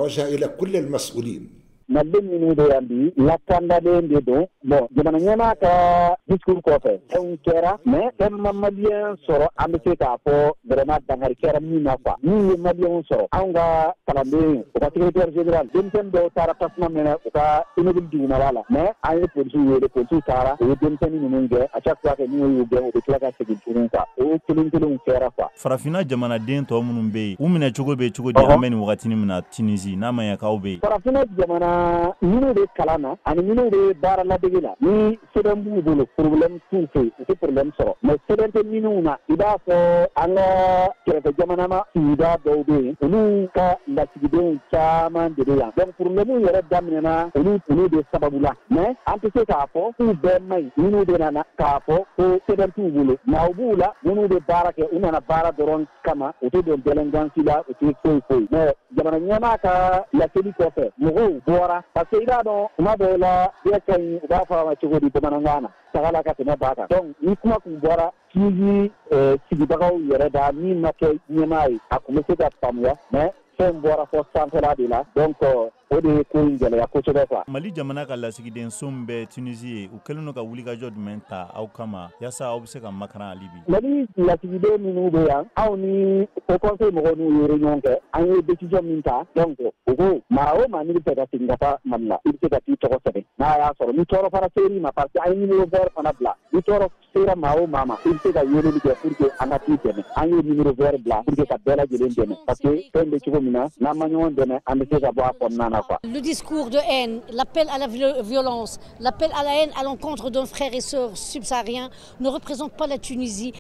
أتوجه إلى كل المسؤولين. Maliden minnu bɛ yan bi, lakandalen de don. Bon, jamana ɲɛmaa ka discours kɔfɛ, fɛnw kɛra, mais fɛn ma Malien sɔrɔ an bɛ se k'a fɔ vraiment dankari kɛra min na quoi. Min ye Malienw sɔrɔ, anw ka kalanden, u ka secrétaire général, denmisɛnnin dɔw taara tasuma minɛ u ka immeuble dugumala la, mais an ye polisiw wele, polisiw taara, u ye denmisɛnnin ninnu gɛn. À chaque fois que n'u y'u gɛn, u bɛ tila ka segin tuguni quoi. O kelen kelenw kɛra quoi. Farafinna jamanaden tɔ minnu bɛ yen, u minɛ cogo bɛ cogo di? An bɛ nin wagatinin min na Tunisie, n'a ma ɲɛ k'aw bɛ yen. Farafinna jamana minnu bɛ kalan na ani minnu bɛ baara ladege la, ni sɛbɛn b'u bolo, problème t'u fɛ yen, u tɛ problème sɔrɔ. Mais sɛbɛn tɛ minnu na, i b'a fɔ an ka kɛrɛfɛ jamana ma, sigida dɔw bɛ yen, olu ka lasigidenw caman de bɛ yan. Donc problème yɛrɛ daminɛna olu de sababu la. Mais an tɛ se k'a fɔ k'u bɛɛ man ɲi. Minnu bɛ na k'a fɔ ko sɛbɛn t'u bolo, nka u b'u la, minnu bɛ baara kɛ, u nana baara dɔrɔn kama, u tɛ don délinquance la, u tɛ foyi foyi. Mais jamana ɲɛmaa ka laseli kɔfɛ, mɔgɔw bɔra, parce que i b'a dɔn, tuma dɔw la bɛɛ ka ɲi, u b'a fɔ a ma cogo di bamanankan na, saga la ka tɛmɛ ba kan. Donc ni kuma kun bɔra Tunisie sigibagaw yɛrɛ da, min ma kɛ ɲɛmaa ye, a kun bɛ se ka faamuya, mais fɛn bɔra fɔ sanfɛla de la. Donc o de ye ko in gɛlɛya kosɛbɛ quoi. Mali jamana ka lasigidenso min bɛ Tunisie ye, u kɛlen don ka wulikajɔ jumɛn ta aw kama yaasa aw bɛ se ka makaran hali bi? Mali lasigiden minnu bɛ yan, aw ni haut conseil mɔgɔw n'u ye réunion kɛ, an ye décision min ta, donc u ko maa o maa n'i bɛ fɛ ka segin ka taa Mali la, i bɛ se ka t'i tɔgɔ sɛbɛn n'a y'a sɔrɔ ni tɔɔrɔ fana ser'i ma, parce que an ye numéro vert fana bila. Ni tɔɔrɔ sera maa o maa ma, i bɛ se ka weleli kɛ pour que an ka t'i dɛmɛ. An ye numéro vert bila pour que ka bɛɛ lajɛlen dɛmɛ, parce que fɛn bɛ cogo min na, n'an ma ɲɔgɔn dɛmɛ, an bɛ se ka bɔ a kɔnɔna na quoi. Le discours de haine, l'appel à la violence, l'appel à la haine à l'encontre d'un frère et sœur subsaharien ne représente pas la Tunisie.